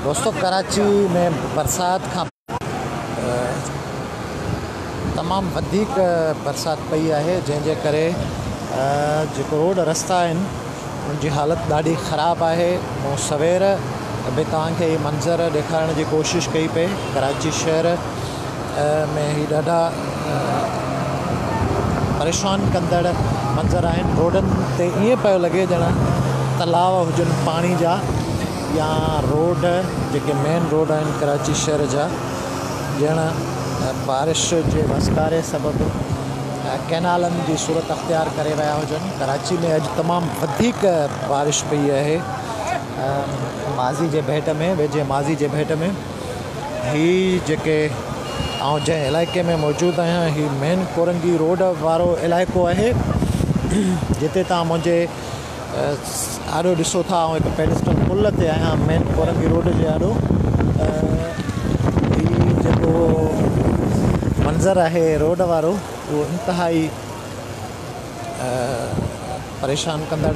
دوستو ڪراچي ۾ برسات کان تمام وڌيڪ برسات پئي آهي جنهن جي ڪري جيڪو روڊ رستا آهن ان جي حالت ڏاڍي خراب آهي. مون سوير به توهان کي هي منظر ڏيکارڻ جي ڪوشش ڪئي پئي. ڪراچي شهر ۾ هي ڏاڍا پريشان ڪندڙ منظر آهن. روڊن تي ائين پيو لڳي ڄڻ تلاء هجن پاڻي جا، يا روڊ جيڪي مين روڊ آهن ڪراچي شهر جا ڄڻ بارش جي وسڪاري سبب ڪئنالن جي صورت اختيار ڪري ويا هجن. ڪراچي ۾ اڄ تمام وڌيڪ بارش پئي آهي ماضي جي ڀيٽ ۾، ويجهي ماضي جي ڀيٽ ۾. هي جيڪي آئون جنهن علائقي ۾ موجود آهيان هي مين ڪورنگي روڊ وارو علائقو آهي، جتي تان منهنجي آڏو ڏسو ٿا آئون هڪ پيڊسٽل پل تي آهيان مين ڪورنگي روڊ جي آڏو. هي جيڪو منظر آهي روڊ وارو اهو انتهائي پريشان ڪندڙ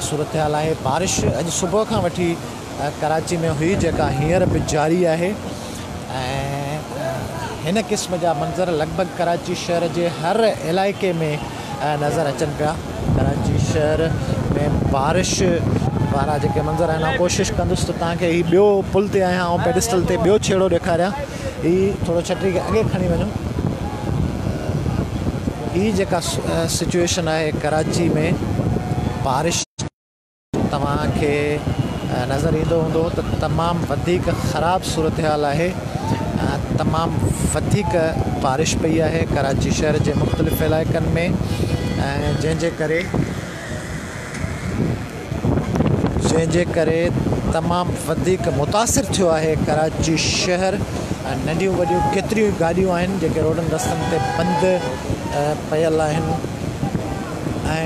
صورتحال آهي. بارش اڄ صبح کان وٺي ڪراچي ۾ هئي جيڪا هينئر به جاري آهي، ۽ هن قسم جا منظر لڳ ڀڳ ڪراچي شهر جي هر علائقي ۾ نظر اچن پيا. ڪراچي شهر ۾ بارش وارا جيڪي منظر آهن، آئون ڪوشش ڪندس ته توهان کي هي ٻيو پل تي آهيان آئون پيڊسٽل تي ٻيو ڇيڙو ڏيکاريان. هي ٿورو ڇٽري کي اڳي کڻي وڃو. هي جيڪا سچويشن آهي ڪراچي ۾ بارش، توهان کي نظر ايندو هوندو ته تمام وڌيڪ خراب صورتحال آهي. تمام وڌيڪ بارش پئي آهي ڪراچي شهر جي مختلف علائقن ۾، ۽ جنهن جي ڪري تمام وڌيڪ متاثر ٿيو آهي ڪراچي شهر. ننڍيون وڏيون ڪيتريون گاڏيون آهن جيڪي روڊن رستن تي بند پيل آهن، ۽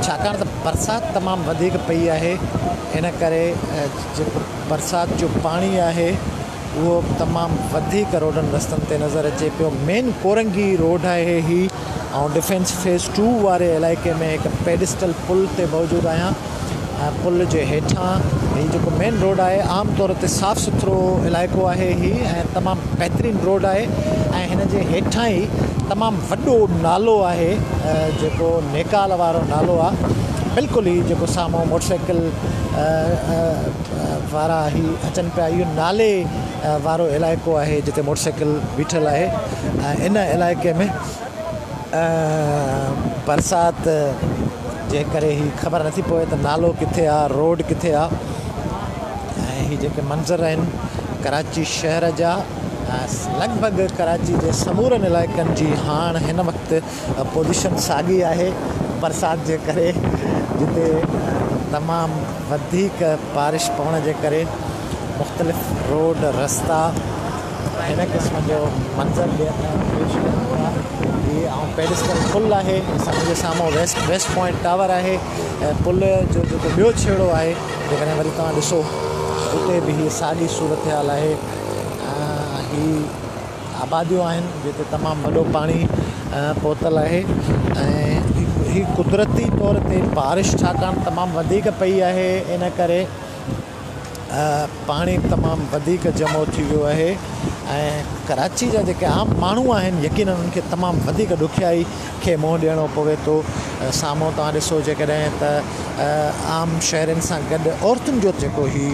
ڇاڪاڻ ته برسات تمام وڌيڪ پئي آهي ان ڪري جيڪو برسات جو پاڻي آهي اهو تمام وڌيڪ روڊن رستن تي نظر اچي پيو. مين ڪورنگي روڊ آهي هي. ۽ ڊفينس فيز 2 واري علائقي ۾ هڪ پيڊسٽل پل تي موجود آهيان ۽ پل جي هيٺان هي جيڪو مين روڊ آهي، عام طور تي صاف سٿرو علائقو آهي هي ۽ تمام بهترين روڊ آهي، ۽ هن جي هيٺان ئي تمام وڏو نالو آهي جيڪو نيڪال وارو نالو آهي. بلڪل هي جيڪو سامهون موٽرسائيڪل وارا هي اچن پيا، اهو نالي وارو علائقو آهي جتي موٽرسائيڪل بيٺل آهي، ۽ ان علائقي ۾ برسات جي ڪري هي خبر نٿي پوي ته نالو ڪٿي آ، روڊ ڪٿي آ. ۽ هي جيڪي منظر آهن ڪراچي شهر جا، لڳ ڀڳ ڪراچي جي سمورن علائقن جي هاڻ هن وقت پوزيشن ساڳي آهي برسات جي ڪري، جتي تمام وڌيڪ بارش پوڻ جي ڪري مختلف روڊ رستا هن قسم جو منظر پيش ڪن ٿا. هي آئون پيڊسٽل پل آهي، منهنجي سامهون ويسٽ پوائنٽ ٽاور آهي، ۽ پل جو جيڪو ٻيو ڇيڙو آهي جيڪڏهن وري توهان ڏسو اتي به هي ساڳي صورتحال آهي. هي آباديون آهن جتي تمام وڏو پاڻي پهتل آهي، ۽ هي قدرتي طور تي بارش ڇاڪاڻ تمام وڌيڪ پئي آهي ان ڪري پاڻي تمام وڌيڪ جمع ٿي ويو آهي، ۽ ڪراچي جا جيڪي عام ماڻهو آهن يقينن انهن کي تمام وڌيڪ ڏکيائي کي منهن ڏيڻو پوي ٿو. سامهون توهان ڏسو جيڪڏهن ته عام شهرين سان گڏ عورتن جو جيڪو هي